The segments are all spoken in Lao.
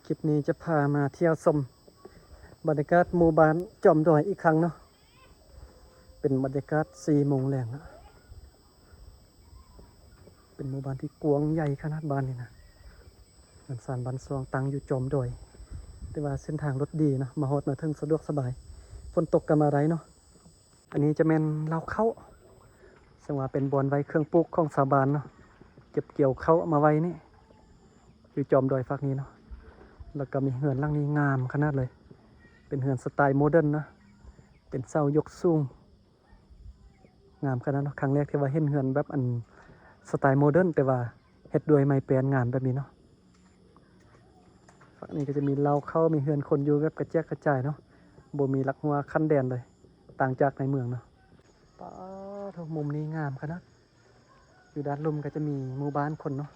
ຄລິບນີ້ຈະພາມາທ່ຽວຊົມບັນຍາກາດໝູ່ບ້ານຈອມດອຍອີກຄັ້ງເນາະ. ເປັນບັນຍາກາດສີ່ໂມງແລງລະ. ເປັນໝູ່ບ້ານທີ່ກວ້າງໃຫຍ່ຂະໜາດບ້ານນີ້ນະ. ເຮືອນຊານບ້ານຊ່ອງຕັ້ງຢູ່ຈອມດອຍ, ແຕ່ວ່າເສັ້ນທາງລົດດີເນາະ, ມາຮອດມາເຖິງສະດວກສະບາຍ, ຝົນຕົກກໍມາໄດ້ເນາະ. ອັນນີ້ຈະແມ່ນເລົ້າເຂົ້າ, ເຊິ່ງວ່າເປັນບ່ອນໄວ້ເຄື່ອງປູກຂອງຊາວບ້ານເນາະ, ເກັບກ່ຽວເຂົ້າມາໄວ້ນີ້ ຢູ່ຈອມດອຍຟາກນີ້ເນາະ. ແລ້ວກໍມີເຮືອນຫຼັງນີ້ງາມຂະໜາດເລີຍ, ເປັນເຮືອນສະໄຕໂມເດີນນະ, ເປັນເສົາຍົກສູງ. ງາມຂະໜາດເນາະ. ຄັ້ງແລກທີ່ວ່າເຫັນເຮືອນແບບອັນສະໄຕໂມເດີນ ແຕ່ວ່າເຮັດດ້ວຍໄມ້ແປ້ນງາມແບບນີ້ເນາະ. ຝັ່ງນີ້ກໍຈະມີເລົ້າເຂົ້າ ມີເຮືອນຄົນຢູ່ແບບກະແຈກກະຈາຍເນາະ, ບໍ່ມີຫຼັກຮົ້ວຂັ້ນແດນເລີຍ, ຕ່າງຈາກໃນເມືອງເນາະ. ປາໂທ້ ມຸມນີ້ງາມຂະໜາດ. ຢູ່ດ້ານລຸ່ມກໍຈະມີໝູ່ບ້ານຄົນເນາະ,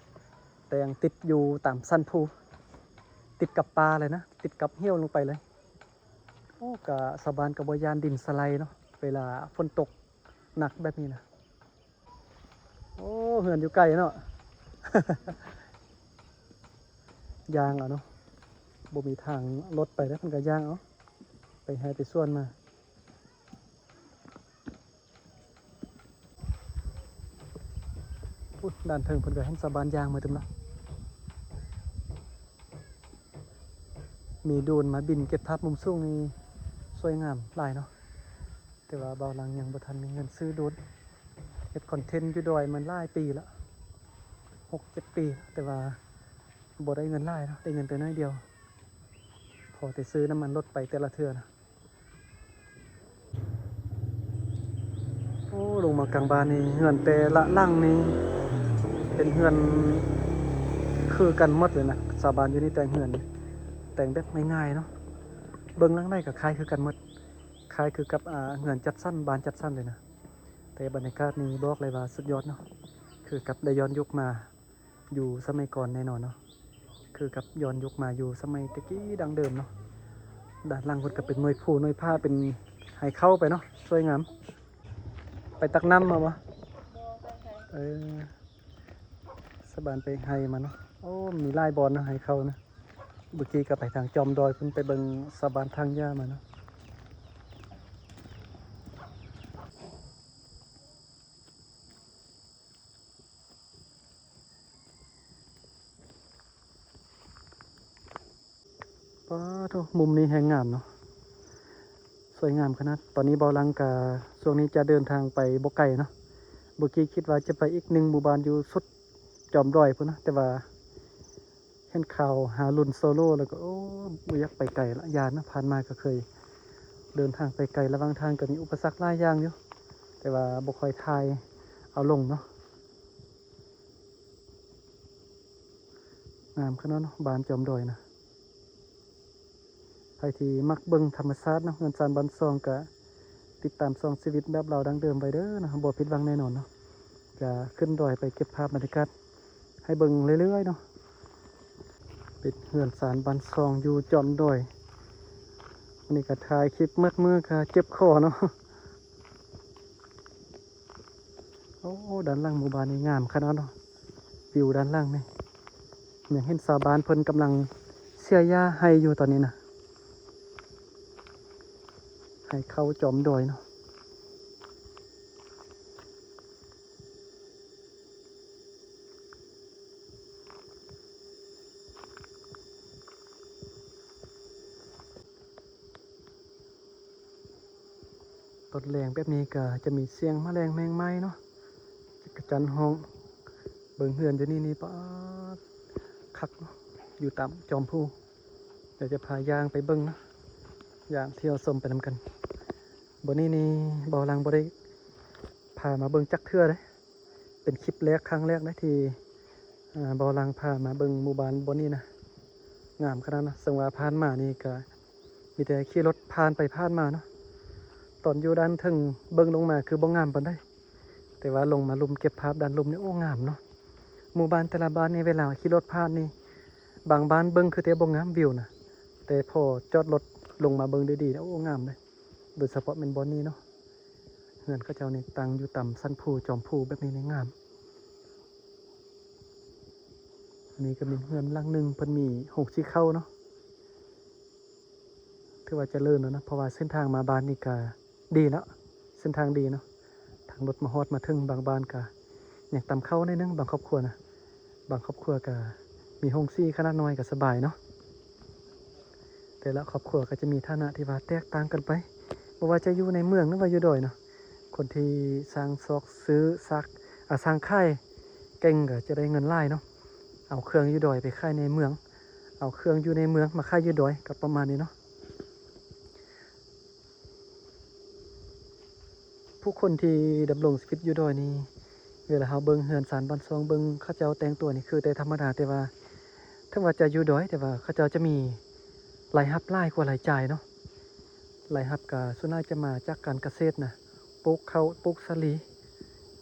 ແຕ່ງຕິດຢູ່ຕາມສັນພູ, ຕິດກັບປ່າເລີຍນະ, ຕິດກັບຫ້ຽວລົງໄປເລີຍ. ໂອ້ ກະຊາວບ້ານກໍບໍ່ຢ້ານດິນສະໄລເນາະ ເວລາຝົນຕົກໜັກແບບນີ້ນະ. ໂອ້ ເຮືອນຢູ່ໄກເນາະ, ຍ່າງເອົາເນາະ, ບໍ່ມີທາງລົດໄປເດ້, ເພິ່ນກໍຍ່າງເອົາ ໄປໄຮ່ໄປສວນມາ. ພຸ້ນ ດ້ານເທິງເພິ່ນກໍເຫັນຊາວບ້ານຍ່າງມາເຕັມເນາະ. ມີໂດຣນມາບິນເກັບພາບມຸມສູງນີ້ສວຍງາມຫຼາຍເນາະ, ແຕ່ວ່າບ່າວຫຼັງຍັງບໍ່ທັນມີເງິນຊື້ໂດຣນ. ເຮັດຄອນເທັນຢູ່ດອຍມາຫຼາຍປີລະ, ຫົກເຈັດປີ, ແຕ່ວ່າບໍ່ໄດ້ເງິນຫຼາຍເນາະ, ໄດ້ເງິນແຕ່ໜ້ອຍດຽວ, ພໍແຕ່ຊື້ນ້ຳມັນລົດໄປແຕ່ລະເທື່ອນະ. ໂອ້ ລົງມາກາງບ້ານນີ້ ເຮືອນແຕ່ລະຫຼັງນີ້ເປັນເຮືອນຄືກັນໝົດເລີຍນະ. ຊາວບ້ານຢູ່ນີ້ແຕ່ງເຮືອນ ແຕ່ງແບບງ່າຍໆເນາະ, ເບິ່ງຫຼັງໃດກໍຄ້າຍຄືກັນໝົດ, ຄ້າຍຄືກັບ ອ່າ ເຮືອນຈັດສັນ ບ້ານຈັດສັນເລີຍນະ. ແຕ່ບັນຍາກາດນີ້ບອກເລີຍວ່າສຸດຍອດເນາະ, ຄືກັບໄດ້ຍ້ອນຍຸກມາ ຢູ່ສະໄໝກ່ອນແນ່ນອນເນາະ, ຄືກັບຍ້ອນຍຸກມາຢູ່ສະໄໝແຕ່ກີ້ດັ້ງເດີມເນາະ. ດ້ານຫຼັງເພິ່ນກໍເປັນໜ່ວຍພູໜ່ວຍຜາ ເປັນໄຮ່ເຂົ້າໄປເນາະ, ສວຍງາມ. ໄປຕັກນ້ຳມາບໍ່? ບໍ່ໄປໄຮ່. ເອີ ຊາວບ້ານໄປໄຮ່ມາເນາະ. ໂອ້ ມີຫຼາຍບ່ອນເນາະ ໄຮ່ເຂົ້ານະ. ເມື່ອກີ້ກໍໄປທາງຈອມດອຍພຸ້ນ, ໄປເບິ່ງຊາວບ້ານຖາງຫຍ້າມາເນາະ. ປາໂທ້ ມຸມນີ້ແຮງງາມເນາະ, ສວຍງາມຂະໜາດ. ຕອນນີ້ບ່າວຫຼັງກະ ຊ່ວງນີ້ຈະເດີນທາງໄປບໍ່ໄກເນາະ, ເມື່ອກີ້ຄິດວ່າຈະໄປອີກໜຶ່ງໝູ່ບ້ານຢູ່ສຸດຈອມດອຍພຸ້ນນະ, ແຕ່ວ່າ ເຫັນຂ່າວຫາລຸ້ນໂຊໂລແລ້ວກໍ ໂອ້ ບໍ່ຢາກໄປໄກລະ, ຢ້ານນະ. ຜ່ານມາກໍເຄີຍເດີນທາງໄປໄກ, ລະຫວ່າງທາງກໍມີອຸປະສັກຫຼາຍຢ່າງຢູ່, ແຕ່ວ່າບໍ່ຄ່ອຍຖ່າຍເອົາລົງເນາະ. ງາມຂະໜາດເນາະ ບ້ານຈອມດອຍນະ. ໃຜທີ່ມັກເບິ່ງທຳມະຊາດເນາະ ເຮືອນຊານບ້ານຊ່ອງ ກະຕິດຕາມຊ່ອງຊີວິດແບບລາວດັ້ງເດີມໄວ້ເດີເນາະ, ບໍ່ຜິດຫວັງແນ່ນອນເນາະ. ຈະຂຶ້ນດອຍໄປເກັບພາບບັນຍາກາດໃຫ້ເບິ່ງເລື້ອຍໆເນາະ. ເປັນເຮືອນຊານບ້ານຊ່ອງຢູ່ຈອມດອຍ. ມື້ນີ້ກະຖ່າຍຄລິບໝົດມື້ກະເຈັບຄໍເນາະ. ໂອ້ ດ້ານຫຼັງໝູ່ບ້ານນີ້ງາມຂະໜາດເນາະ, ວິວດ້ານຫຼັງນີ້. ຍັງເຫັນຊາວບ້ານເພິ່ນກຳລັງເສຍຫຍ້າໄຮ່ຢູ່ຕອນນີ້ນະ, ໄຮ່ເຂົ້າຈອມດອຍເນາະ. ຕອນແລງແບບນີ້ກະຈະມີສຽງມະແລງແມງໄມ້ເນາະ, ຈັກກະຈັນຮ້ອງ. ເບິ່ງເຮືອນຢູ່ນີ້ນີ້ ປາດ ຄັກເນາະ, ຢູ່ຕາມຈອມພູ. ດຽວຈະພາຍ່າງໄປເບິ່ງເນາະ, ຍ່າງທ່ຽວຊົມໄປນຳກັນ. ບ່ອນນີ້ນີ້ ບ່າວຫຼັງບໍ່ໄດ້ພາມາເບິ່ງຈັກເທື່ອເດ້. ເປັນຄລິບແລກ ຄັ້ງແລກເດ້ທີ່ ອ່າ ບ່າວຫຼັງພາມາເບິ່ງໝູ່ບ້ານບ່ອນນີ້ນະ. ງາມຂະໜາດນະ, ເຊິ່ງວ່າຜ່ານມານີ້ກະມີແຕ່ຂີ່ລົດຜ່ານໄປຜ່ານມາເນາະ. ຕອນຢູ່ດ້ານເທິງເບິ່ງລົງມາຄືບໍ່ງາມປານໃດ, ແຕ່ວ່າລົງມາລຸ່ມເກັບພາບດ້ານລຸ່ມນີ້ ໂອ້ ງາມເນາະ. ໝູ່ບ້ານແຕ່ລະບ້ານນີ້ ເວລາຂີ່ລົດຜ່ານນີ້ ບາງບ້ານເບິ່ງຄືແຕ່ບໍ່ງາມວິວນະ, ແຕ່ພໍຈອດລົດລົງມາເບິ່ງດີໆ ໂອ້ ງາມເດ້. ໂດຍສະເພາະແມ່ນບ່ອນນີ້ເນາະ, ເຮືອນເຂົາເຈົ້ານີ້ຕັ້ງຢູ່ຕາມສັນພູ ຈອມພູແບບນີ້ນີ້ງາມ. ນີ້ກໍມີເຮືອນຫຼັງໜຶ່ງ ເພິ່ນມີໂຮງສີເຂົ້າເນາະ ຖືວ່າຈະເລີນແລ້ວນະ ເພາະວ່າເສັ້ນທາງມາບ້ານນີ້ກໍດີແລ້ວ ເສັ້ນທາງດີເນາະ ທາງລົດມາຮອດມາເຖິງ ບາງບ້ານກໍຍັງຕ່ຳເຂົ້າໜ້ອຍໜຶ່ງ ບາງຄອບຄົວນະ ບາງຄອບຄົວກໍມີໂຮງສີຂະໜາດນ້ອຍກໍສະບາຍເນາະ. ແຕ່ລະຄອບຄົວກໍຈະມີຖານະທີ່ວ່າແຕກຕ່າງກັນໄປ ບໍ່ວ່າຈະຢູ່ໃນເມືອງ ຫຼືວ່າຢູ່ດອຍເນາະ. ຄົນທີ່ສ້າງຊອກຊື້ ສ້າງ ອາ ສ້າງຂາຍເກັ່ງກໍຈະໄດ້ເງິນຫຼາຍເນາະ ເອົາເຄື່ອງຢູ່ດອຍໄປຂາຍໃນເມືອງ ເອົາເຄື່ອງຢູ່ໃນເມືອງມາຂາຍຢູ່ດອຍ ກໍປະມານນີ້ເນາະ. ຜູ້ຄົນທີ່ດຳລົງຊີວິດຢູ່ດອຍນີ້ ເວລາເຮົາເບິ່ງເຮືອນຊານບ້ານຊ່ອງ ເບິ່ງເຂົາເຈົ້າແຕ່ງຕົວນີ້ ຄືແຕ່ທຳມະດາ ແຕ່ວ່າເຖິງວ່າຈະຢູ່ດອຍ ແຕ່ວ່າເຂົາເຈົ້າຈະມີລາຍຮັບຫຼາຍກວ່າລາຍຈ່າຍເນາະ. ລາຍຮັບກໍສ່ວນຫຼາຍຈະມາຈາກການກະເສດນະ ປູກເຂົ້າ ປູກສາລີ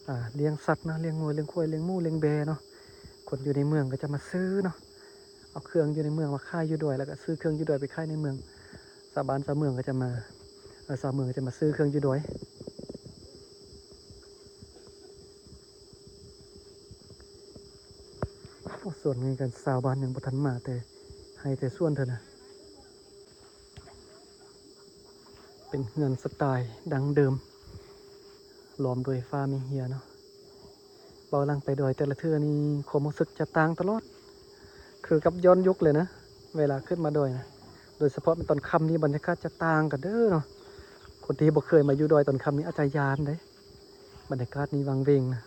ອາ ລ້ຽງສັດນະ ລ້ຽງງົວ ລ້ຽງຄວາຍ ລ້ຽງໝູ ລ້ຽງແບ້ເນາະ. ຄົນຢູ່ໃນເມືອງກໍຈະມາຊື້ເນາະ ເອົາເຄື່ອງຢູ່ໃນເມືອງມາຂາຍຢູ່ດອຍ ແລ້ວກໍຊື້ເຄື່ອງຢູ່ດອຍໄປຂາຍໃນເມືອງ. ຊາວບ້ານຊາວເມືອງກໍຈະມາ ເອີ ຊາວເມືອງກໍຈະມາຊື້ເຄື່ອງຢູ່ດອຍ. ໂອ້ ສວນນີ້ກັນ ຊາວບ້ານຍັງບໍ່ທັນມາ ແຕ່ໄຮ່ແຕ່ສວນເທື່ອນະ. ເປັນເຮືອນສະໄຕດັງເດີມ ລ້ອມດ້ວຍຟ້າມີເຮຍເນາະ. ເບົາຫຼັງໄປດອຍແຕ່ລະເທື່ອນີ້ ຄວາມຮູ້ສຶກຈະຕ່າງຕະຫຼອດ ຄືກັບຍ້ອນຍຸກເລີຍນະ ເວລາຂຶ້ນມາດອຍນະ. ໂດຍສະເພາະແມ່ນຕອນຄ່ຳນີ້ ບັນຍາກາດຈະຕ່າງກັນເດີເນາະ. ຄົນທີ່ບໍ່ເຄີຍມາຢູ່ດອຍຕອນຄ່ຳນີ້ອາດຈະຢ້ານເດ້ ບັນຍາກາດນີ້ວັງເວງນະ.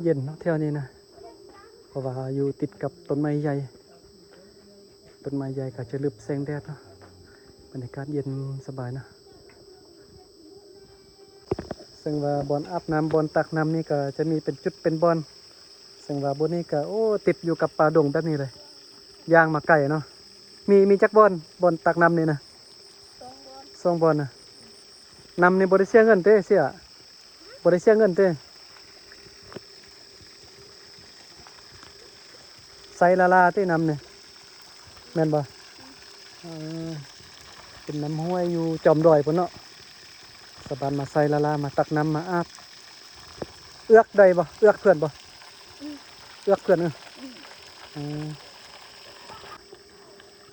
ເຢັນເນາະແຖວນີ້ນະ ເພາະວ່າຢູ່ຕິດກັບຕົ້ນໄມ້ໃຫຍ່ ຕົ້ນໄມ້ໃຫຍ່ກໍຈະລຶບແສງແດດເນາະ. ບັນຍາກາດເຢັນສະບາຍນະ. ເຊິ່ງວ່າບ່ອນອາບນ້ຳ ບ່ອນຕັກນ້ຳນີ້ກໍຈະມີເປັນຈຸດເປັນບ່ອນ. ເຊິ່ງວ່າບ່ອນນີ້ກໍ ໂອ້ ຕິດຢູ່ກັບປ່າດົງແບບນີ້ເລີຍ ຍ່າງມາໄກເນາະ. ມີ ມີຈັກບ່ອນ ບ່ອນຕັກນ້ຳນີ້ນະ? ສອງບ່ອນ ສອງບ່ອນນະ. ນ້ຳນີ້ບໍ່ໄດ້ເສຍເງິນເດ້ ເສຍ ບໍ່ໄດ້ເສຍເງິນເດ້ ໃສ່ລ້າໆເດ້ນ້ຳນີ້ ແມ່ນບໍ່? ເອີ ເປັນນ້ຳຫ້ວຍຢູ່ຈອມດອຍພຸ້ນເນາະ. ຊາວບ້ານມາໃສ່ລ້າໆ ມາຕັກນ້ຳມາອາບ. ເອືອກໄດ້ບໍ່? ເອືອກເພື່ອນບໍ່? ເອືອກເພື່ອນ ເອີ ເອີ.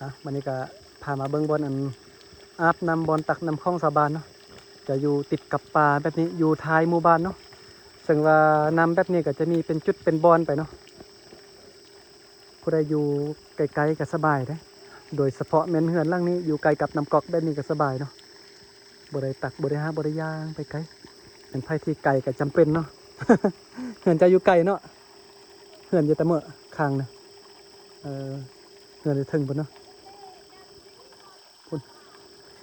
ອ່ະ ບັດນີ້ກໍພາມາເບິ່ງບ່ອນອັນອາບນ້ຳ ບ່ອນຕັກນ້ຳຂອງຊາວບ້ານເນາະ ຈະຢູ່ຕິດກັບປ່າແບບນີ້ ຢູ່ທ້າຍໝູ່ບ້ານເນາະ. ເຊິ່ງວ່ານ້ຳແບບນີ້ກໍຈະມີເປັນຈຸດເປັນບ່ອນໄປເນາະ. ຜູ້ໃດຢູ່ໃກ້ໆກໍສະບາຍເດ້ ໂດຍສະເພາະແມ່ນເຮືອນຫຼັງນີ້ຢູ່ໃກ້ກັບນ້ຳກອກແບບນີ້ກໍສະບາຍເນາະ. ບໍ່ໄດ້ຕັກ ບໍ່ໄດ້ຫາ ບໍ່ໄດ້ຍ່າງໄປໄກ. ແມ່ນໃຜທີ່ໄກກໍຈຳເປັນເນາະ. ເຮືອນເຈົ້າຢູ່ໄກເນາະ ເຮືອນຢູ່ຕະເໝີະຂ້າງນະ. ເອີ ເຮືອນຢູ່ເທິງພຸ້ນເນາະ ພຸ້ນ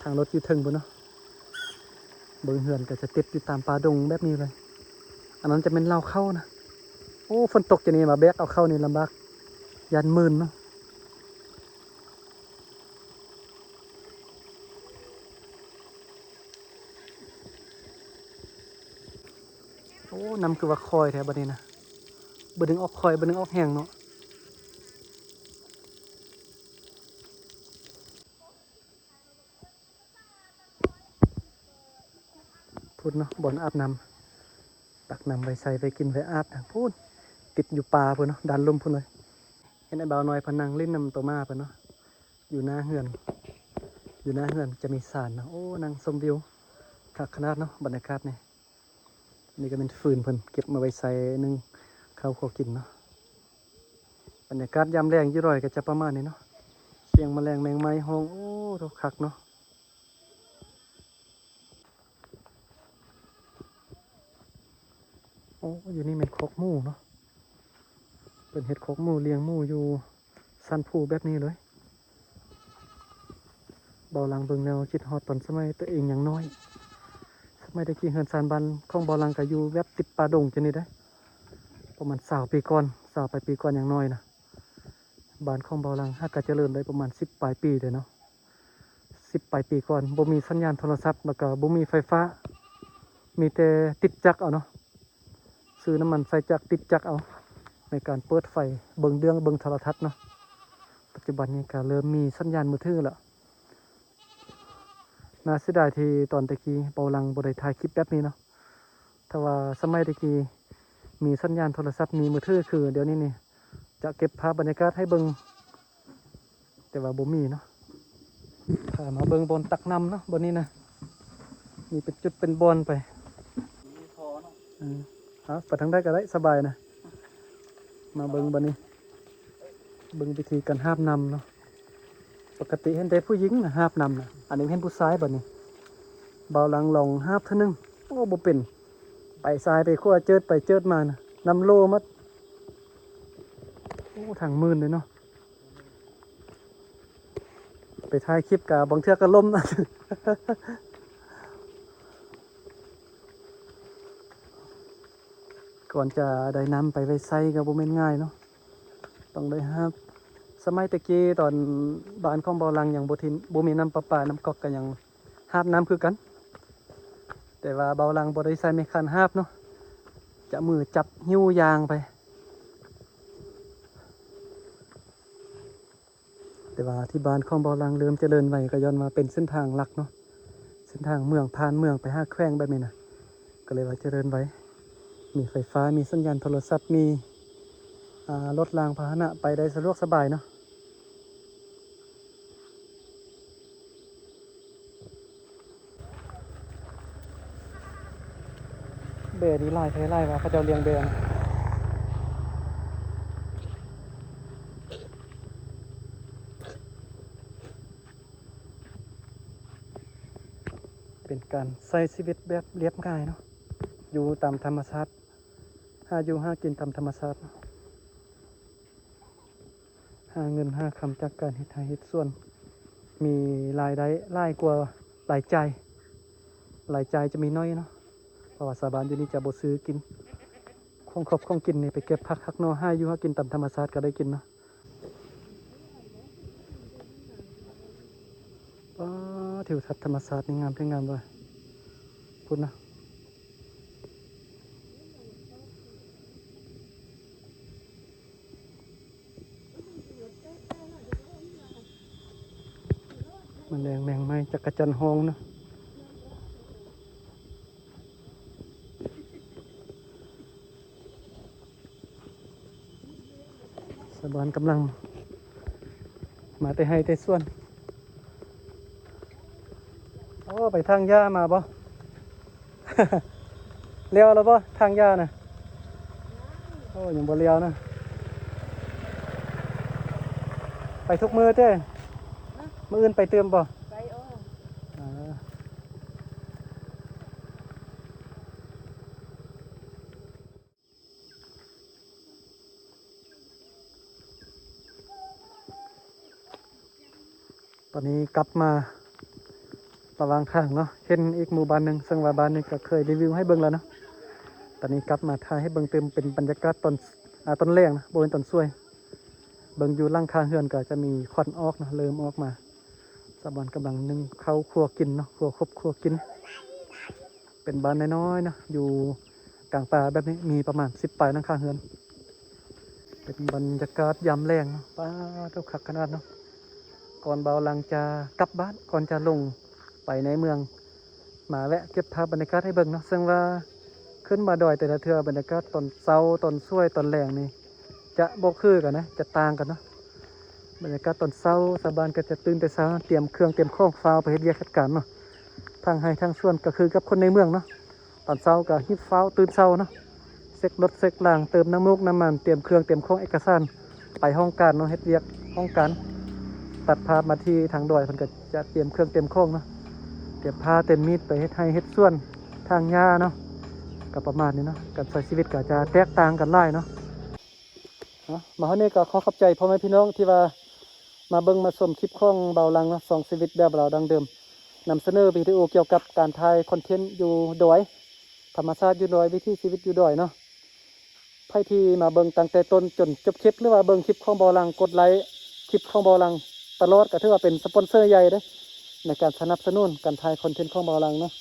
ທາງລົດຢູ່ເທິງພຸ້ນເນາະ. ເບິ່ງເຮືອນກໍຈະຕິດຢູ່ຕາມປ່າດົງແບບນີ້ເລີຍ. ອັນນັ້ນຈະແມ່ນເລົ້າເຂົ້ານະ. ໂອ້ ຝົນຕົກຈັ່ງນີ້ມາແບກເອົາເຂົ້ານີ້ລຳບາກ ຢ້ານມື່ນເນາະ. ໂອ້ ນ້ຳຄືວ່າຄ່ອຍແທ້ບັດນີ້ນະ ບໍ່ດຶງອອກຄ່ອຍ ບໍ່ດຶງອອກແຮງເນາະ. ພຸ້ນເນາະ ບ່ອນອາບນ້ຳ ຕັກນ້ຳໄວ້ໃສ່ ໄວ້ກິນ ໄວ້ອາບນະ ພຸ້ນ ຕິດຢູ່ປ່າພຸ້ນເນາະ ດ້ານລຸ່ມພຸ້ນເລີຍ. ເຫັນອ້າຍບ່າວນ້ອຍເພິ່ນນັ່ງຫຼິ້ນນຳໂຕໝາເພິ່ນເນາະ ຢູ່ໜ້າເຮືອນ ຢູ່ໜ້າເຮືອນຈະມີສານເນາະ. ໂອ້ ນັ່ງຊົມວິວ ຄັກຂະໜາດເນາະ ບັນຍາກາດນີ້. ນີ້ກໍແມ່ນຟືນເພິ່ນເກັບມາໄວ້ໃສ່ໜຶ້ງເຂົ້າຄົວກິນເນາະ. ບັນຍາກາດຍາມແລງຢູ່ດອຍກໍຈະປະມານນີ້ເນາະ ສຽງມະແລງແມງໄມ້ຮ້ອງ ໂອ້ ໂທ້ ຄັກເນາະ. ໂອ້ ຢູ່ນີ້ແມ່ນຄອກໝູເນາະ ເພິ່ນເຮັດຄອກໝູ ລ້ຽງໝູຢູ່ ສັນພູແບບນີ້ເລີຍ. ເບົາຫຼັງເບິ່ງແລ້ວຄິດຮອດຕອນສະໄໝຕົວເອງຍັງນ້ອຍ. ສະໄໝແຕ່ກີ້ເຮືອນຊານບ້ານຂອງເບົາຫຼັງກໍຢູ່ແບບຕິດປ່າດົງຈັ່ງນີ້ເດ້ ປະມານຊາວປີກ່ອນ ຊາວປາຍປີກ່ອນຍັງນ້ອຍນະ. ບ້ານຂອງເບົາຫຼັງຫາກະຈະເລີນໄດ້ປະມານສິບປາຍປີເດ້ເນາະ. ສິບປາຍປີກ່ອນ ບໍ່ມີສັນຍານໂທລະສັບ ແລ້ວກໍບໍ່ມີໄຟຟ້າ ມີແຕ່ຕິດຈັກເອົາເນາະ. ຊື້ນ້ຳມັນໃສ່ຈັກ ຕິດຈັກເອົາ ໃນການເປີດໄຟ ເບິ່ງເລື່ອງ ເບິ່ງໂທລະທັດເນາະ. ປັດຈຸບັນນີ້ກໍເລີ່ມມີສັນຍານມືຖືແລ້ວ. ໜ້າເສຍດາຍທີ່ຕອນແຕ່ກີ້ເບົາຫຼັງບໍ່ໄດ້ຖ່າຍຄລິບແບບນີ້ເນາະ. ຖ້າວ່າສະໄໝແຕ່ກີ້ມີສັນຍານໂທລະສັບ ມີມືຖືຄືດຽວນີ້ນີ້ ຈະເກັບພາບບັນຍາກາດໃຫ້ເບິ່ງ ແຕ່ວ່າບໍ່ມີເນາະ. ພາມາເບິ່ງບ່ອນຕັກນ້ຳເນາະ ບ່ອນນີ້ນະ ມີເປັນຈຸດເປັນບ່ອນໄປ. ມີທໍ່ເນາະ ເອີ ເອົາ ໄປທາງໃດກໍໄດ້ ສະບາຍນະ. ມາເບິ່ງບາດນີ້ ເບິ່ງວິທີການຫາບນ້ຳເນາະ. ປົກກະຕິເຫັນແຕ່ຜູ້ຍິງນະຫາບນ້ຳນະ ອັນນີ້ເຫັນຜູ້ຊາຍບາດນີ້. ເບົາຫຼັງລອງຫາບເທື່ອໜຶ່ງ ໂອ້ ບໍ່ເປັນ ໄປຊ້າຍໄປຂວາ ເຈີດໄປເຈີດມານະ ນ້ຳໂຫຼໝົດ. ໂອ້ ທາງມື່ນເດ້ເນາະ. ໄປຖ່າຍຄລິບກະບາງເທື່ອກະລົ້ມ. ກ່ອນຈະໄດ້ນ້ຳໄປໄວ້ໃຊ້ກໍບໍ່ແມ່ນງ່າຍເນາະ ຕ້ອງໄດ້ຫາບ. ສະໄໝແຕ່ກີ້ຕອນບ້ານຂອງເບົາຫຼັງຍັງບໍ່ທິ ບໍ່ມີນ້ຳປະປາ ນ້ຳກອກກໍຍັງຫາບນ້ຳຄືກັນ ແຕ່ວ່າເບົາຫຼັງບໍ່ໄດ້ໃຊ້ໄມ້ຄັນຫາບເນາະ ຈະມືຈັບຫິ້ວຍ່າງໄປ. ແຕ່ວ່າທີ່ບ້ານຂອງເບົາຫຼັງເລີ່ມຈະເລີນໄວ ກໍຍ້ອນວ່າເປັນເສັ້ນທາງຫຼັກເນາະ ເສັ້ນທາງເມືອງ ຜ່ານເມືອງໄປຫາແຂວງແບບນີ້ນະ ກໍເລີຍວ່າຈະເລີນໄວ ມີໄຟຟ້າ ມີສັນຍານໂທລະສັບ ມີ ອາ ລົດລາງພາຫະນະໄປໄດ້ສະດວກສະບາຍເນາະ. ແບ້ນີ້ຫຼາຍແທ້ຫຼາຍວ່າ ເຂົາເຈົ້າລ້ຽງແບ້ນະ. ເປັນການໃຊ້ຊີວິດແບບລຽບງ່າຍເນາະ ຢູ່ຕາມທຳມະຊາດ ຫາຢູ່ຫາກິນຕາມທຳມະຊາດເນາະ. ຫາເງິນຫາຄຳຈາກການເຮັດໄຮ່ເຮັດສວນ ມີລາຍໄດ້ຫຼາຍກວ່າລາຍຈ່າຍ ລາຍຈ່າຍຈະມີໜ້ອຍເນາະ ເພາະວ່າຊາວບ້ານຢູ່ນີ້ຈະບໍ່ຊື້ກິນ ຂອງຄອບຂອງກິນນີ້ ໄປເກັບຜັກຫັກໜໍ່ ຫາຢູ່ຫາກິນຕາມທຳມະຊາດກໍໄດ້ກິນເນາະ. ປາ ທິວທັດທຳມະຊາດນີ້ງາມແທ້ງາມວ່າ ພຸ້ນນະ. ມະແລງແມງໄມ້ ຈັກກະຈັ່ນຮ້ອງເນາະ. ຊາວບ້ານກຳລັງມາແຕ່ໄຮ່ແຕ່ສວນ. ໂອ້ ໄປຖາງຫຍ້າມາບໍ່? ແລ້ວແລ້ວບໍ່ ຖາງຫຍ້ານະ? ໂອ້ ຍັງບໍ່ແລ້ວນະ. ໄປທຸກມື້ເດ້? ມື້ອື່ນໄປຕື່ມບໍ່? ໄປ ໂອ້ ອ່າ. ຕອນນີ້ກັບມາລະຫວ່າງທາງເນາະ ເຫັນອີກໝູ່ບ້ານໜຶ່ງ ເຊິ່ງວ່າບ້ານນີ້ກໍເຄີຍຣີວິວໃຫ້ເບິ່ງແລ້ວເນາະ. ຕອນນີ້ກັບມາຖ່າຍໃຫ້ເບິ່ງຕື່ມ ເປັນບັນຍາກາດຕອນ ອາ ຕອນແລງນະ ບໍ່ແມ່ນຕອນສວຍ. ເບິ່ງຢູ່ຫຼັງຄາເຮືອນກໍຈະມີຄວັນອອກເນາະ ເລີ່ມອອກມາ. ຊາວບ້ານກຳລັງໜຶ້ງເຂົ້າຄົວກິນເນາະ ຄົວຄົບຄົວກິນ. ເປັນບ້ານນ້ອຍໆເນາະ ຢູ່ກາງປ່າແບບນີ້ ມີປະມານສິບປາຍຫຼັງຄາເຮືອນ. ເປັນບັນຍາກາດຍາມແລງເນາະ ປາໂທ້ ຄັກຂະໜາດເນາະ. ກ່ອນເບົາຫຼັງຈະກັບບ້ານ ກ່ອນຈະລົງໄປໃນເມືອງ ມາແວະເກັບພາບບັນຍາກາດໃຫ້ເບິ່ງເນາະ. ເຊິ່ງວ່າຂຶ້ນມາດອຍແຕ່ລະເທື່ອ ບັນຍາກາດຕອນເຊົ້າ ຕອນສວຍ ຕອນແລງນີ້ ຈະບໍ່ຄືກັນນະ ຈະຕ່າງກັນເນາະ. ບັນຍາກາດຕອນເຊົ້າ ຊາວບ້ານກໍຈະຕື່ນແຕ່ເຊົ້າ ຕຽມເຄື່ອງຕຽມຂອງ ຟ້າວໄປເຮັດວຽກເຮັດການເນາະ. ທາງໄຮ່ທາງສວນກໍຄືກັບຄົນໃນເມືອງເນາະ ຕອນເຊົ້າກໍຮີບຟ້າວຕື່ນເຊົ້າເນາະ ເຊັກລົດເຊັກລາງ ເຕີມນ້ຳມູກນ້ຳມັນ ຕຽມເຄື່ອງຕຽມຂອງເອກະສານ ໄປຫ້ອງການເນາະ ເຮັດວຽກຫ້ອງການ. ຕັດພາບມາທີ່ທາງດອຍ ເພິ່ນກໍຈະຕຽມເຄື່ອງຕຽມຂອງເນາະ ຕຽມພ້າຕຽມມີດ ໄປເຮັດໄຮ່ເຮັດສວນ ຖາງຫຍ້າເນາະ. ກໍປະມານນີ້ເນາະ ການໃຊ້ຊີວິດກໍຈະແຕກຕ່າງກັນຫຼາຍເນາະ. ເນາະ ມາຮອດນີ້ກໍຂໍຂອບໃຈພໍ່ແມ່ພີ່ນ້ອງທີ່ວ່າມາເບິ່ງມາຊົມຄລິບຂອງເບົາຫຼັງເນາະ ຊ່ອງຊີວິດແບບລາວດັ້ງເດີມ ນຳສະເໜີວິດີໂອກ່ຽວກັບການຖ່າຍຄອນເທັນຢູ່ດອຍ ທຳມະຊາດຢູ່ດອຍ ວິຖີຊີວິດຢູ່ດອຍເນາະ. ໃຜທີ່ມາເບິ່ງຕັ້ງແຕ່ຕົ້ນຈົນຈົບຄລິບ ຫຼືວ່າເບິ່ງຄລິບຂອງເບົາຫຼັງ ກົດໄລຄລິບຂອງເບົາຫຼັງຕະຫຼອດ ກໍຖືວ່າເປັນສະປອນເຊີໃຫຍ່ເດ້ ໃນການສະໜັບສະໜູນການຖ່າຍຄອນເທັນຂອງເບົາຫຼັງເນາະ.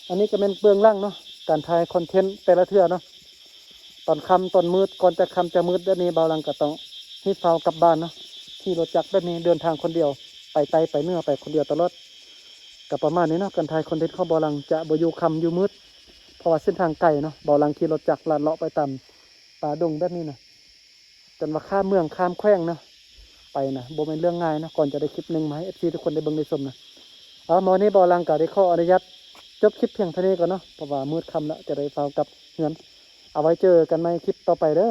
ອັນນີ້ກໍແມ່ນເບື້ອງຫຼັງເນາະ ການຖ່າຍຄອນເທັນແຕ່ລະເທື່ອເນາະ. ຕອນຄ່ຳຕອນມືດ ກ່ອນຈະຄ່ຳຈະມືດແບບນີ້ ເບົາຫຼັງກໍຕ້ອງຮີບຟ້າວກັບບ້ານເນາະ. ຂີ່ລົດຈັກແບບນີ້ ເດີນທາງຄົນດຽວ ໄປໃຕ້ໄປເໜືອໄປຄົນດຽວຕະຫຼອດ. ກໍປະມານນີ້ເນາະ ການຖ່າຍຄອນເທັນຂອງບ່າວຫຼັງຈະບໍ່ຢູ່ຄ່ຳຢູ່ມືດ ເພາະວ່າເສັ້ນທາງໄກເນາະ ບ່າວຫຼັງຂີ່ລົດຈັກລັດເລາະໄປຕາມປ່າດົງແບບນີ້ນະ ຈົນວ່າຂ້າມເມືອງຂ້າມແຂວງເນາະ ໄປນະ ບໍ່ແມ່ນເລື່ອງງ່າຍເນາະ ກ່ອນຈະໄດ້ຄລິບໜຶ່ງມາໃຫ້ເອັຟຊີທຸກຄົນໄດ້ເບິ່ງໄດ້ຊົມນະ. ເອົາ ມື້ນີ້ບ່າວຫຼັງກໍໄດ້ຂໍອະນຸຍາດຈົບຄລິບພຽງເທົ່ານີ້ກ່ອນເນາະ ເພາະວ່າມືດຄ່ຳແລ້ວ ຈະໄດ້ຟ້າວກັບເຮືອນ. ເອົາໄວ້ເຈີກັນໃໝ່ຄລິບຕໍ່ໄປເດີ້.